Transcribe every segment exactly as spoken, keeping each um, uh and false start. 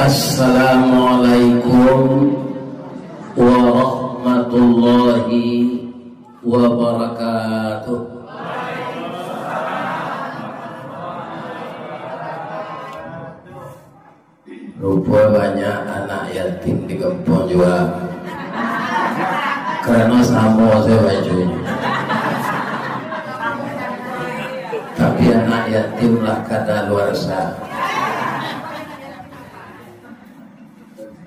Assalamualaikum warahmatullahi wabarakatuh. Rupo banyak anak yatim di kampuang juo. Karano samo sajo bajunyo. Tapi anak yatim lah kadaluarsa.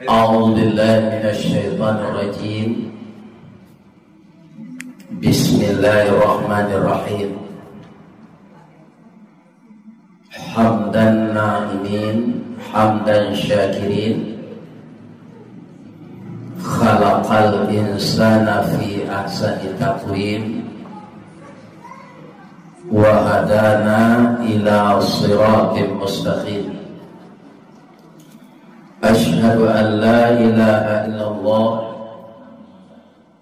A'udzubillahi minasyaitonirrajim. Bismillahirrahmanirrahim. Hamdan na'imin, hamdan syakirin. Khalaqal insana fi ahsani taqwim. Wa hadana ila siratim mustaqim. Asyhadu an la ilaha illallah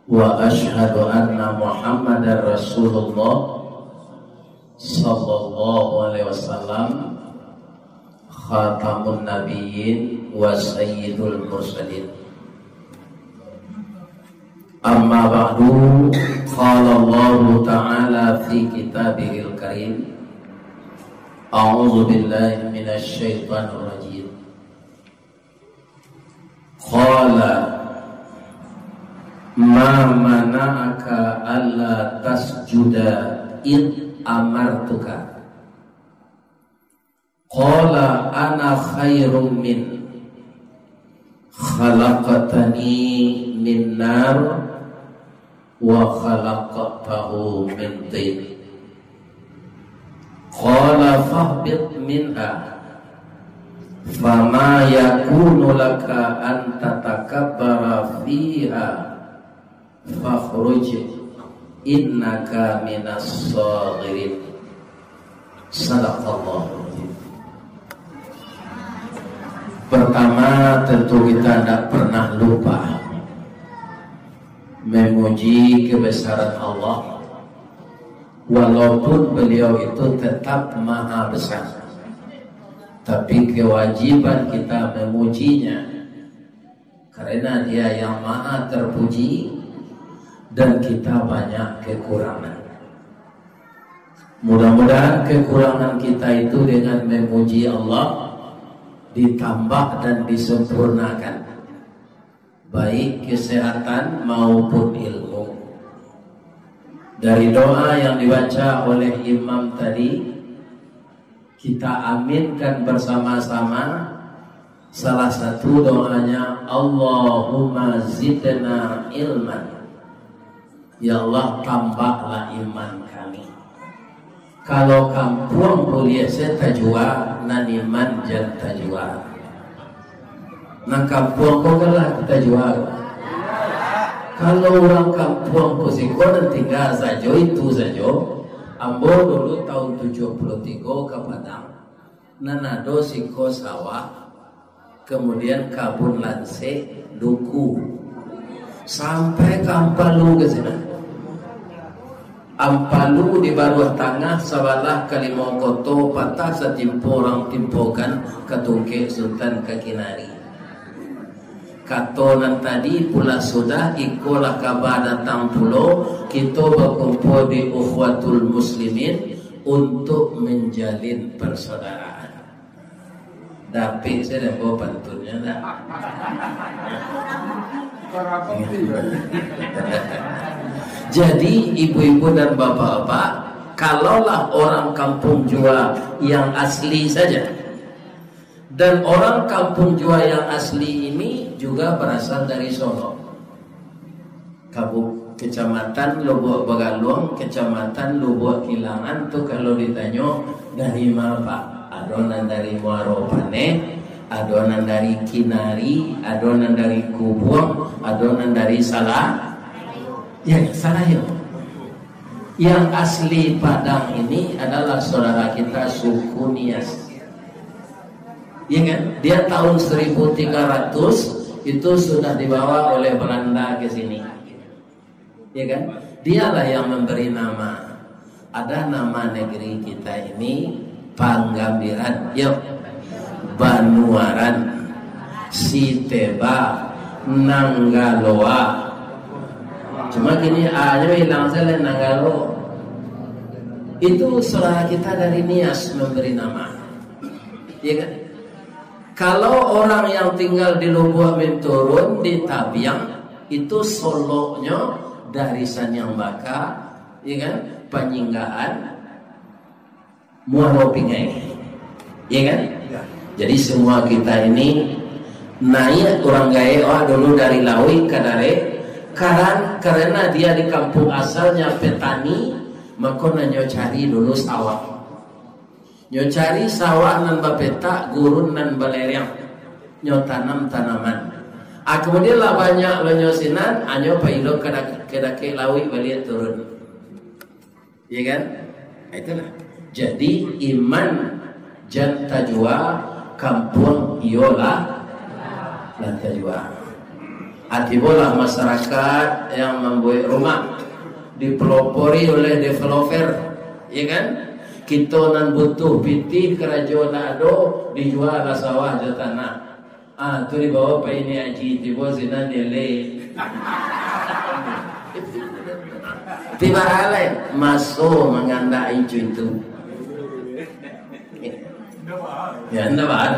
wa asyhadu anna Muhammadar Rasulullah sallallahu alaihi wasallam, khatamun nabiyyin wa sayyidul mursalin. Amma ba'du, qala Allahu ta'ala fi kitabihil karim, a'udzu billahi minasy syaithanir rajim. Qala, "Ma mana'aka alla tasjuda id amartuka?" Qala, "Ana khairum min, khalaqtani min nar, wa khalaqtahu min tin." Qala, "Fahbit minha, fama yakunu laka an tatakabbara fiha, fakhruj, innaka minas saghirin." Sadaqallahul azim. Pertama, tentu kita tidak pernah lupa memuji kebesaran Allah, walaupun Beliau itu tetap Maha Besar. Tapi kewajiban kita memuji-Nya, karena Dia yang Maha Terpuji dan kita banyak kekurangan. Mudah-mudahan kekurangan kita itu dengan memuji Allah ditambah dan disempurnakan, baik kesehatan maupun ilmu. Dari doa yang dibaca oleh imam tadi, kita aminkan bersama-sama. Salah satu doanya, "Allahumma zidna ilman." Ya Allah, tambahlah iman kami. Kalau kampuang buliah se tajua, nan iman jan tajua. Nan kampuang ko kan lah tajua. Kalau urang kampuang ko siko nan tingga sajo itu sajo. Ambo dulu tahun tujuah puluah tigo ka Padang, nan ado siko sawah, kemudian kabun lansek, duku, sampai ka Ampalu ka sinan. Ampalu di Baruah Tangah, sabalah ka Limau Koto, patah satimpo urang timpokan, ka Tungkek Sutan, ka Kinari. Kato nan tadi pulang sudah, ikolah kaba datang pulo, kito bakumpua di Ukhwatul Muslimin untuk menjalin persaudaraan. Dapik sajo dek ambo pantunnyo, ndak? Jadi, ibu-ibu dan bapak-bapak, kalaulah orang kampung jua yang asli saja, dan orang kampung jua yang asli ini juga berasal dari Solok. Kabu-, Kecamatan Lubuak Bagaluang, Kecamatan Lubuak Kilangan tu kalau ditanyo, "Dari ma, Pak?" Ado nan dari Muaro Paneh, ado nan dari Kinari, ado nan dari Kubuang, ado nan dari Sala-, ya, Salayo. Yang asli Padang ini adalah saudara kita suku Nias. Ya kan? Dia tahun seribu tiga ratus itu sudah dibawa oleh Belanda ke sini. Ya kan? Dialah yang memberi nama. Ada nama negeri kita ini Panggambiran. Yo. Banuaran. Siteba, Nanggaloa. Cuma kini A-nyo hilang sajo, Nanggalo. Itu saudara kita dari Nias memberi nama. Iya kan? Kalau orang yang tinggal di Lubuak Binturun, di Tabiang, itu Soloknyo dari Saniang Baka, iya kan? Panyinggaan, Muaro Pingai. Iya kan? Ya. Jadi semua kita ini naik urang gaek wak dulu dari Lauik ka Darek, karan-, karena dia di kampung asalnya petani, mako nan nyo cari dulu sawah. Nyo cari sawah nan bapetak, gurun nan balereng. Nyo tanam tanaman. Ah, kemudian lah banyak lo nyo sinan, ah, nyo pailo ka dak-, ka dakek lauik baliak turun. Iya kan? Nah, itulah. Jadi, iman jan tajua, kampuang iyo lah, lah tajua. Ah, tibolah masyarakat yang mambuek rumah, dipelopori oleh developer, iya kan? Kito nan butuh pitih, karajo ndak ado, dijua lah sawah jo tanah. Ah, tu dibawa pai ni Aji, tibo sinan dialek. Tibo alai, maso mangandak incu itu. Ya, ndak bahal.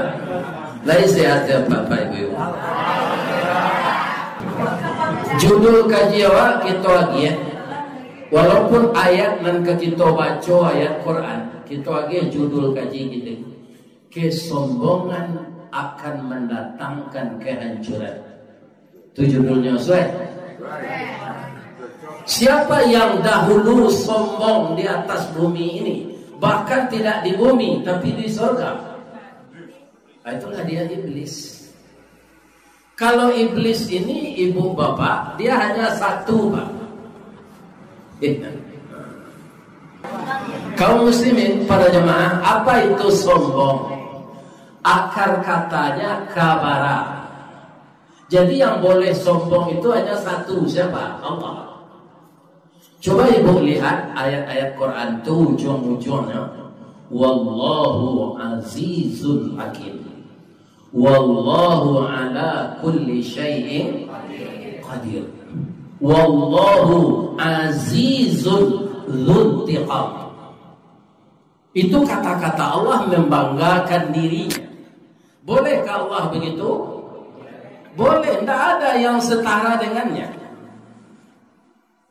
Lai sehat ya, Bapak Ibu. Judul kaji awak kito agiah. Walaupun ayat nan ka kito baco, ayat Quran, kito agiah judul kaji kito. Kesombongan akan mendatangkan kehancuran. Tu judulnyo, suai? Siapa yang dahulu sombong di atas bumi ini, bahkan tidak di bumi, tapi di sorga? Ah, itulah dia iblis. Kalau iblis ini, ibu bapak, dia hanya satu, Pak. Eh. Kaum muslimin, para jemaah, apa itu sombong? Akar katanya kabara. Jadi yang boleh sombong itu hanya satu, siapa? Allah. Coba ibu lihat ayat-ayat Quran tu ujuang-ujuangnyo, "Wallahu azizun hakim. Wallahu ala kulli syai'in qadir. Wallahu azizun dzuntiqam." Itu kata-kata Allah membanggakan diri. Bolehkah Allah begitu? Boleh, ndak ada yang setara dengannya.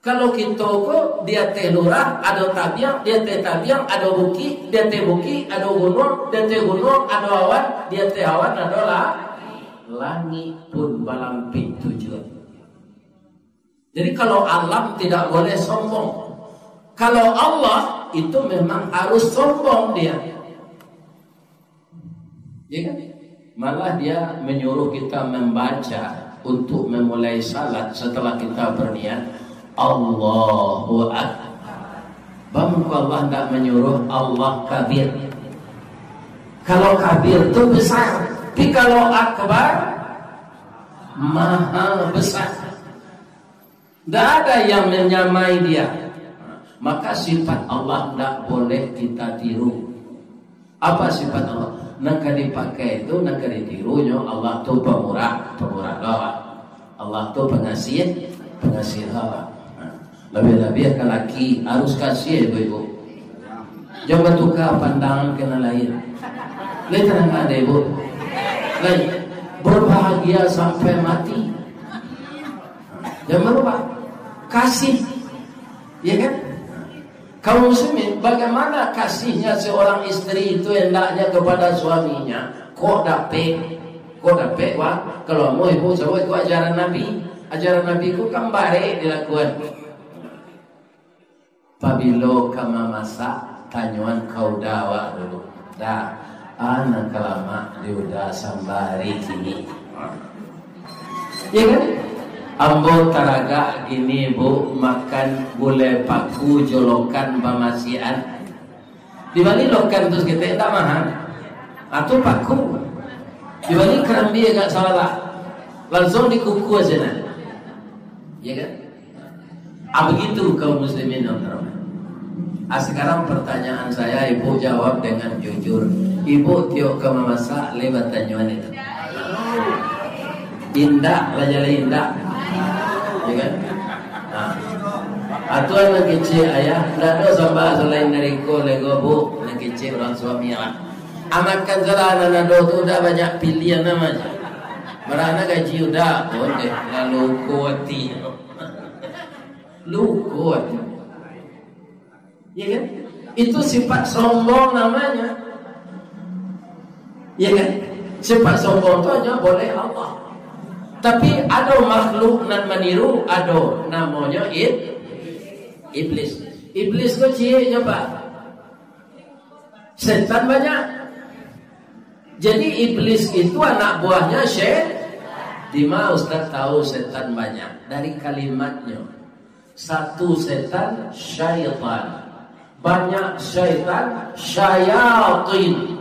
Kalau kito ko di ateh lurah, ado tabiang, di ateh tabiang, ado bukik, di ateh bukik, ado gunuang, di ateh gunuang, ado awan, di ateh awan, ado la-, langik pun balampik tujuah. Jadi, kalau alam tidak boleh sombong. Kalau Allah, itu memang harus sombong dia. Ya kan? Malah dia menyuruh kita membaca untuk memulai salat setelah kita berniat, "Allahu Akbar." Bang, kok Allah ndak menyuruh, "Allah kabir." Kalau kabir tu besar, tapi kalau akbar, maha besar. Ndak ada yang menyamai dia. Maka sifat Allah ndak boleh kita tiru. Apa sifat Allah? Nan ka dipakai tu, nan ka ditirunyo, Allah tu pamurah, pamurah doh. Allah tu pangasih, pangasih doh. Nah, labiah-labiah ka laki, harus kasih, ibu-ibu. Jan batuka pandangan ka nan lain. Lai tanang ado, ibu. Lai, berbahagia sampai mati. Jan barubah. Kasih. Ya kan? Kaum muslimin, bagaimana kasihnya seorang istri itu hendaknya kepada suaminya? Kok dapek? Kok dapek, wah? Kalau amuah ibu, sabab itu ajaran Nabi. Ajaran Nabi itu kan barek dilakukan. Pabilo ka mamasak, tanyoan ka uda awak dulu. Da, a nan ka lamak di uda sambari kini. Ya kan? Ambo taragak kini, Bu, makan gulai paku jo lokan bamasiakan. Di bali lokan tu saketek, ndak maha. Atau paku. Di bali karambia agak sawalah. Langsuang dikukuah sajo nah. Ya kan? Ah, begitu kaum muslimin yang terhormat. Ah, sekarang pertanyaan saya, ibu jawab dengan jujur. Ibu tiok ka mamasak, lai batanyoan itu? Indak lah, jaleh indak. Ya kan? Nah. Atuan nan kecek, ayah, ndak ado sambah salain dari ko, lego, Bu, nan kecek urang suami lah. Amakan salah nan ado tu, udah banyak pilihan namonyo. Marana gaji udah, ondeh, lah luko ati. Luko ati. Ya kan? Itu sifat sombong namanya. Ya kan? Sifat sombong tu hanya boleh Allah. Tapi ado makhluk nan maniru, ado namonyo ib-, iblis. Iblis ko cieknyo, Pak. Setan banyak. Jadi iblis itu anak buahnya syet-, di ma Ustaz tahu setan banyak? Dari kalimatnyo. Satu setan, syaitan. Banyak syaitan, syayatin.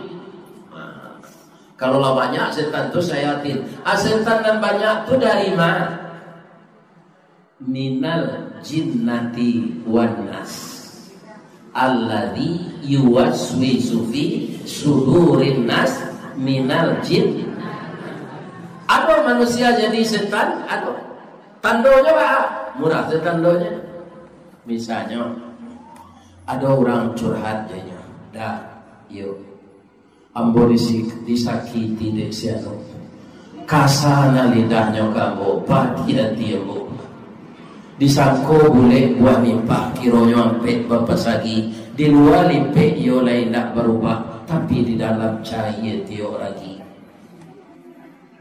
Kalau lah banyak setan tu syayatin. Ah, setan nan banyak tu dari ma? Minal jinnati wan nas. Alladzi yuwaswisu fi sudurin nas minal jin. Ado manusia jadi setan? Ado. Tandonyo, Pak? Murah tu tandonyo. Misalnyo, ado urang curhat, jadinyo, "Dah, iyo, ambo disi-, disakiti dek si anu. Kasa na lidahnyo ka ambo, padiah ati ambo. Disangko bulek buah nipah, kironyo ampek bapasagi. Di lua lipek iyo lai indak barubah, tapi di dalam cayia tiok ragi."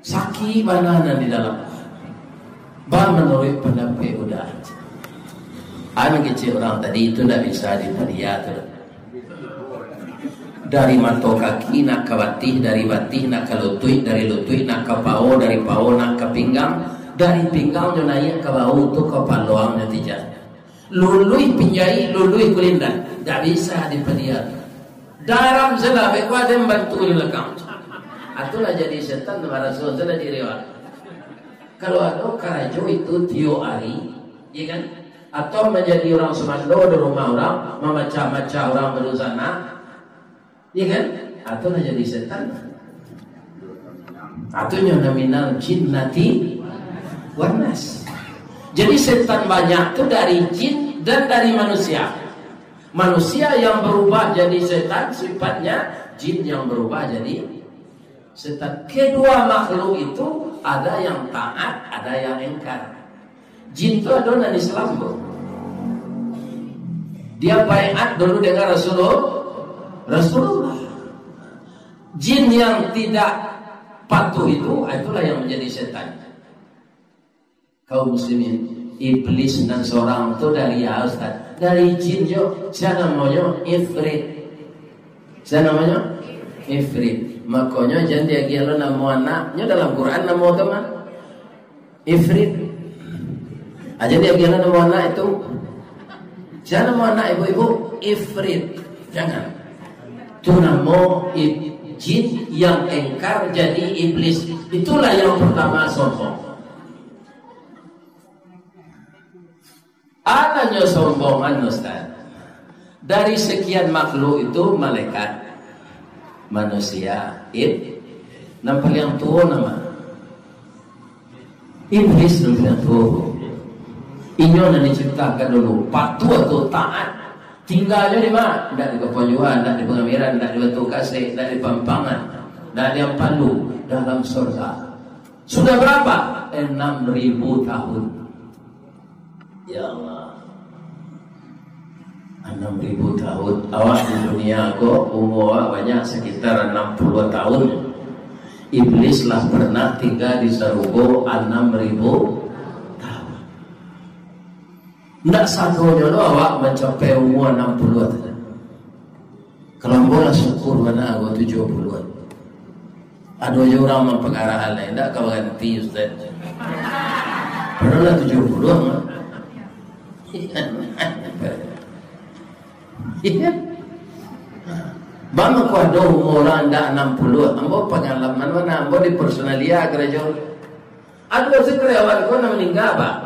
Sakik bana nan di dalam. Ba manuruik pandapek udah. Anu kecek urang tadi tu ndak bisa dipadiah tu. Dari mato kaki nak ka batih, dari batih nak ka lutuik, dari lutuik nak ka pao, dari pao nak ka pinggang, dari pinggang nyo naiak ka bahu tu kapalo ang nyo tijak. Luluih pinjaik, luluih kulindan. Ndak bisa dipadiah. Daram salah, beko ado nan bantu di balakang. Atulah jadi setan, maraso salah diri awak. Kalau ado karajo itu tiok ari, ya kan? Atau manjadi urang sumando di rumah urang, mamacah-macah urang badunsanak, ya kan? Atulah jadi setan. Atunyo nominal jinnati wan nas. Jadi setan banyak tu dari jin dan dari manusia. Manusia yang berubah jadi setan sifatnya, jin yang berubah jadi setan. Kedua makhluk itu ada yang taat, ada yang engkar. Jin tu ado nan Islam tu. Dia baiat dulu dengan Rasulullah. Rasulullah. Jin yang tidak patuh itu, itulah yang menjadi setan. Kaum muslimin, iblis nan sorang tu dari a, Ustaz? Dari jin jo. Sia namonyo Ifrit. Sia namonyo Ifrit. Makonyo jan diagiah lo namo anak. Nyo dalam Quran namo tu mah Ifrit. Aja diagiah lo namo anak itu. Sia namo anak ibu-ibu? Ifrit. Jangan. Tu namo ib-, jin yang engkar jadi iblis. Itulah yang pertama sombong. Alanyo sombongan, Ustaz. Dari sekian makhluk itu, malaikat, manusia, ib-, nan paliang tuo nama? Iblis nan paliang tuo. Inyo nan diciptakan dulu, patuah tu, taat. Tinggalnyo di ma? Ndak di Kapanjuan, ndak di Pangambiran, ndak di Batu Kasek, ndak di Pampangan, ndak di Ampalu, dalam sorga. Sudah berapa? Enam ribu tahun. Ya Allah. Enam ribu tahun. Awak di dunia ko, umur awak banyak, sekitar enam puluh tahun. Iblis lah pernah tinggal di sarugo enam ribu tahun. Ndak sadonyo lo awak mancapai umur enam puluh tu. Kalau ambo lah syukur bana, ambo tujuah puluhan. Ado juo urang mampangarahan lai, ndak ka baranti, Ustaz. Padahal lah tujuah puluhan, mah. Iya. Bang, aku ado umur urang ndak anam puluah. Ambo pangalaman mah, ambo di personalia karajo. Ado se karyawan ko nan maningga, Pak.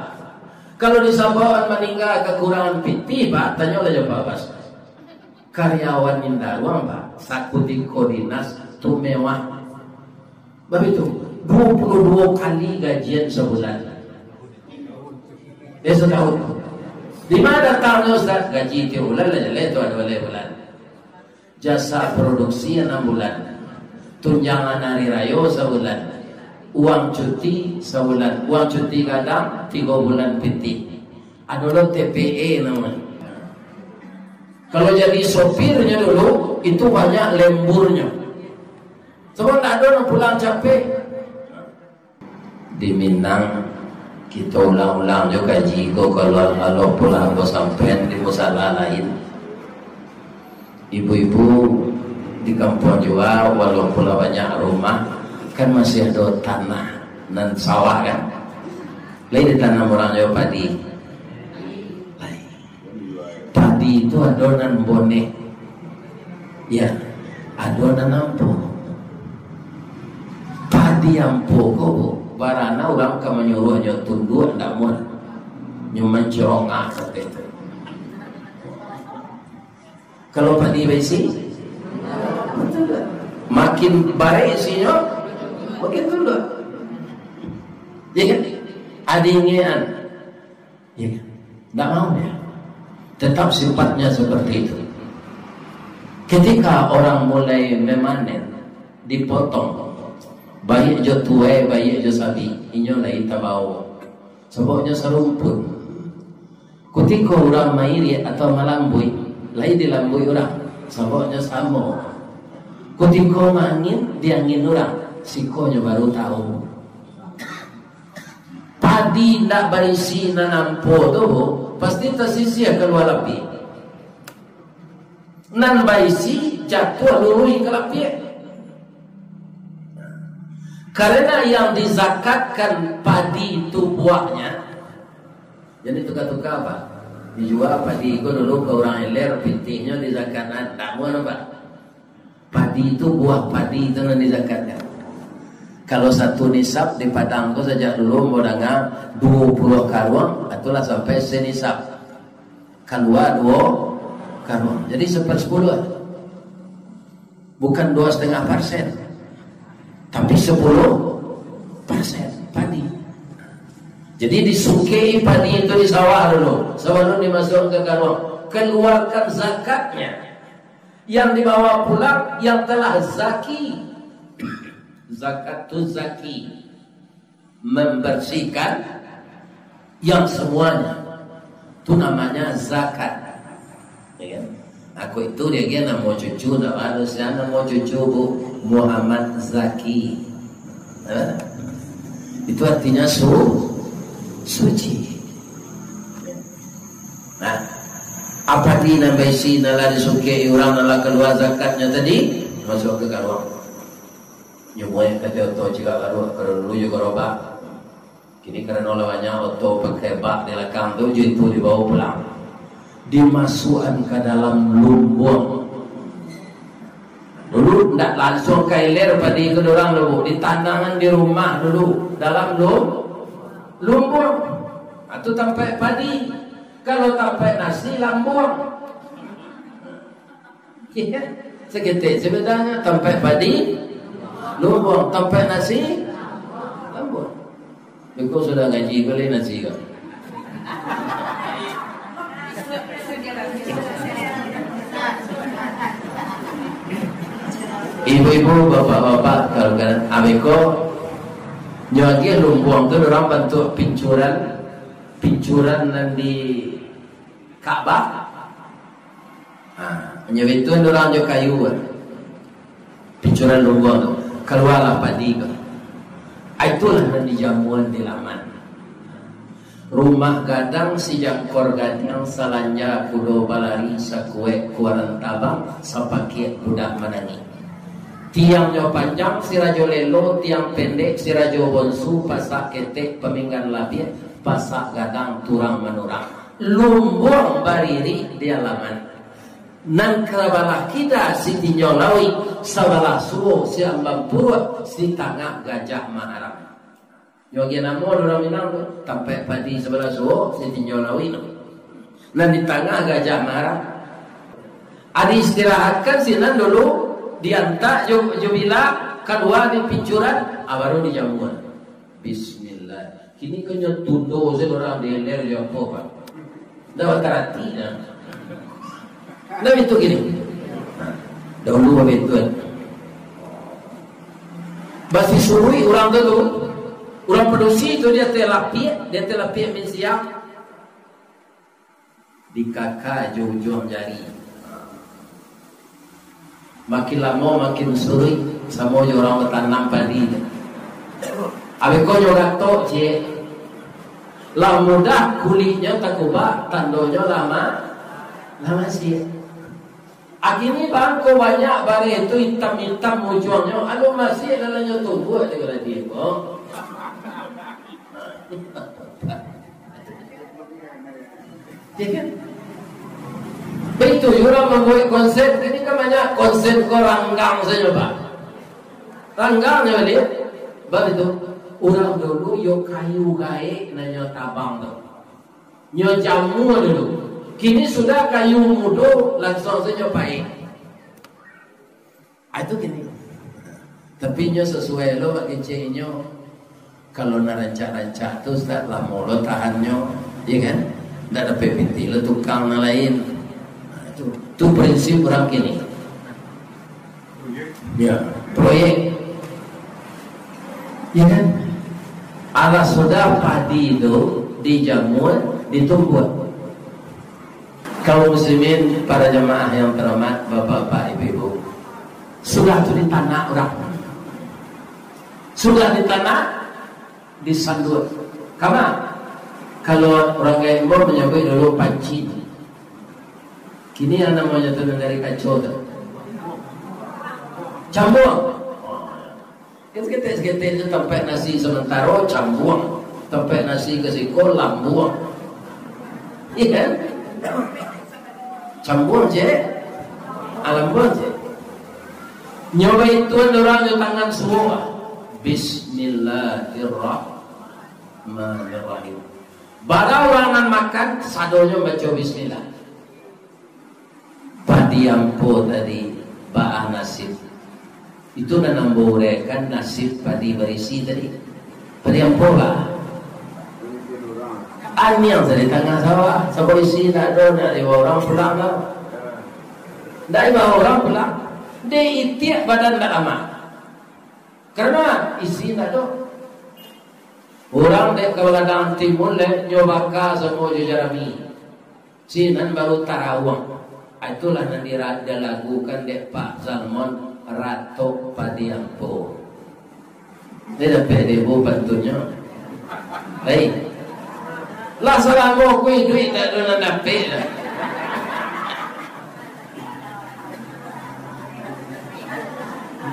Kalau disabuik maningga kakurangan pitih, Pak, tanyolah jo Pak Bas. Karyawan indaruang, Pak, sakutiko dinas tu mewah. Babitu. Duo puluah duo kali gajian sabulan. Eh, satahun. Di ma datangnyo, Ustaz? Gaji tiok bulan lah jaleh tu, ado baleh bulan. Jasa produksi anam bulan. Tunjangan hari rayo sabulan. Uang cuti sabulan. Uang cuti gadang tigo bulan pitih. Ado lo T P E namonyo. Kalau jadi sopirnyo dulu, itu banyak lemburnyo. Sabab ndak ado nan pulang capek. Di Minang, kito ulang-ulang jo kaji ko, kalau, kalau pulang ko sampean di musala lain. Ibu-ibu di kampuang jua, walaupun lah banyak rumah, kan masih ado tanah nan sawah kan. Lai ditanam urang jo padi. Lai. Padi tu ado nan boneh. Ya, ado nan ampo. Padi ampo ko, barana urang ka manyuruahnyo tunduak, ndak muah. Nyo mancongak saketek tu. Kalau padi baisi, makin barek isinyo, makin tunduak. Ya kan? Adingean. Ya kan? Ndak mau dia. Tetap sifatnya seperti itu. Ketika orang mulai memanen, dipotong, baik jo tuai, baik jo sabi, inyo lai tabao. Sababnyo sarumpun. Kutiko urang mairiak atau malambuik, lai dilambuik urang, sababnyo samo. Kutiko maangin, diangin urang, sikonyo baru tahu. Padi ndak baisi nan ampo tu, pasti tasisiah kalua lapiak. Nan baisi jatuah luruih ka lapiak. Karena yang dizakatkan padi tu buahnyo, jadi tuka-tuka, Pak. Dijua padi ko dulu ka urang ilir, pitihnyo dizakatkan, ndak muah, Pak. Padi tu, buah padi tu nan dizakatkan. Kalau satu nisab di Padang ko sajak dulu, ambo danga, duo puluah karuang, itulah sampai senisab. Kalua duo karuang. Jadi, sepersepuluah. Bukan dua setengah persen, tapi sepuluh persen padi. Jadi, disukei padi itu di sawah dulu, sabalun dimasuakan ka karuang. Kaluakan zakatnya. Yang dibawa pulang, yang telah zaki. Zakatuz zaki. Membersihkan yang semuanya. Tu namanya zakat. Ya kan? Aku itu dia kan namo cucu, ndak baru, sia namo cucu, Bu, Muhammad Zaki. Ha? Itu artinya su-, suci. Nah, apa di nan baisi, nan lah disukei urang, nan lah kalua zakatnya tadi, masuak ka karuang. Nyo buek ka oto cigak garuah, kalau dulu jo garobak. Kini karano lah banyak oto pakai bak di lakang tu, jo itu dibawa pulang. Dimasuakan ka dalam lumbuang. Dulu ndak lansuang ka ilir padi ka urang dulu, ditanangan di rumah dulu, dalam lum-, lumbuang. Itu tampaik padi. Kalau tampaik nasi, lambuang. Iya, saketek sabananyo, tampaik padi, lumbuang, tampaik nasi, lumbuang. Beko sudah ngaji, bali nasi ko. Ibu-ibu, bapak-bapak, kalau kan, abeko, nyo agiah lumbuang tu, urang bantuak pincuran, pincuran nan di Ka'bah. Ha, manyo bituan urang jo kayu kan. Pincuran lumbuang tu. Kalualah padi ko. Ah, itulah nan dijamuan di laman. Rumah gadang, sijangkor gadang, salanja kudo balari, sakuek kuaran tabang, sapakiak budak manangih. Tiangnyo panjang, si rajo lelo, tiang pendek, si rajo bonsu, pasak ketek, paminggan labiah, pasak gadang, turang manurang. Lumbuang baririk di alaman. Nan ka balah kida si Tinjau Lauik, sabalah suo si Ambang Puruak, si tangah Gajah Maharam. Nyo agiah namo dek urang Minang tu, tampaik padi sabalah suo, si Tinjau Lauik tu. Nan di tangah Gajah Maharam. Ari istirahatkan sinan dulu, diantak jo, jo bilak, Kalua di picuran, ah, baru dijamua. Bismillah. Kini ko nyo tundo se urang di ilir jo apo, Pak? Ndak batarati dah. Ndak itu kini. Nah, dahulu babitu. Basi suruik urang tu, tu. Urang padusi tu di ateh lapiak, di ateh lapiak minsiang. Dikaka jo ujuang jari. Makin lamo makin suruik, samo jo urang batanam padi tu. Abih ko nyo gatok, ciek. Lah mudah kuliknyo takubak, tandonyo lah ma-, lah masiak. Akini bangko banyak bareh tu itam-itam ujuangnyo, anu masiak dalamnyo tumbuah di badan ko. Ya kan? Baitu urang mambuek konsen, kini kan banyak konsen ko ranggang sajo, Pak. Ranggang nyo baliak. Baitu, urang dulu yo kayu gaek nan nyo tabang tu. Nyo jamua dulu. Kini sudah kayu mudo, langsuang sajo paek. Ah, itu kini. Tapi nyo sasuai lo bak kecek inyo. Kalau nan rancak-rancak tu, Ustaz, lamo lo tahannyo, ya kan? Ndak dapek pitih lo tukang nan lain. Nah, itu, tu prinsip urang kini. Ya, proyek. Ya kan? Alah sudah padi tu dijamua, ditumbuah. Kaum muslimin, para jamaah yang terhormat, bapak-bapak, ibu-ibu. Sudah tu ditanak urang. Sudah ditanak, disanduak. Kama? Kalau urang Gaimbong manyabuik dulu pancing. Kini yang namonyo tu nan dari kaco tu. Cambuang. Kan saketek-saketek tu tampek nasi samantaro, cambuang. Tampek nasi ka siko, lambuang. Iya kan? Cambuang, cek. Ah, lambuang, cek. Nyo baituan urang jo tangan suo. Bismillahirrahmanirrahim. Bara urang nan makan, sadonyo baco bismillah. Padi ampo tadi, baa nasib? Itu nan ambo uraikan nasib padi barisi tadi. Padi ampo, baa? Aniang tadi tangah sawah, sabarisi ndak ado, ndak dibawa urang pulang doh. Ndak dibawa urang pulang. Dek itiak badan ndak lamak. Karano isi ndak ado. Urang dek ka baladang timun, dek nyo baka samo jo jarami. Sinan baru tarawang. Ah, itulah nan dira-, dilagukan dek Pak Salmon, Ratok Padi Ampo. Dia dapek dek bu pantunnyo. Baik. Lah salamo ku iduik, ndak ado nan dapek lah.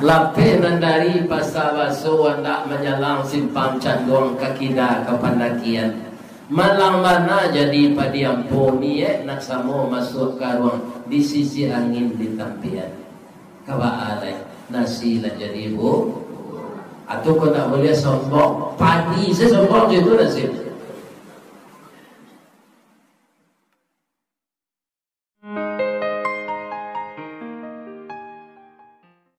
Lapeh nan dari Pasa Baso, andak manyalang Simpang Canduang, ka kida ka Pandakian. Malang bana jadi padi ampo, niaik nak samo masuak karuang, di sisi angin di tampian. Ka baa lai, nasi lah jadi bu-, atau kau tak boleh sombong, padi se sombong je tu nasi.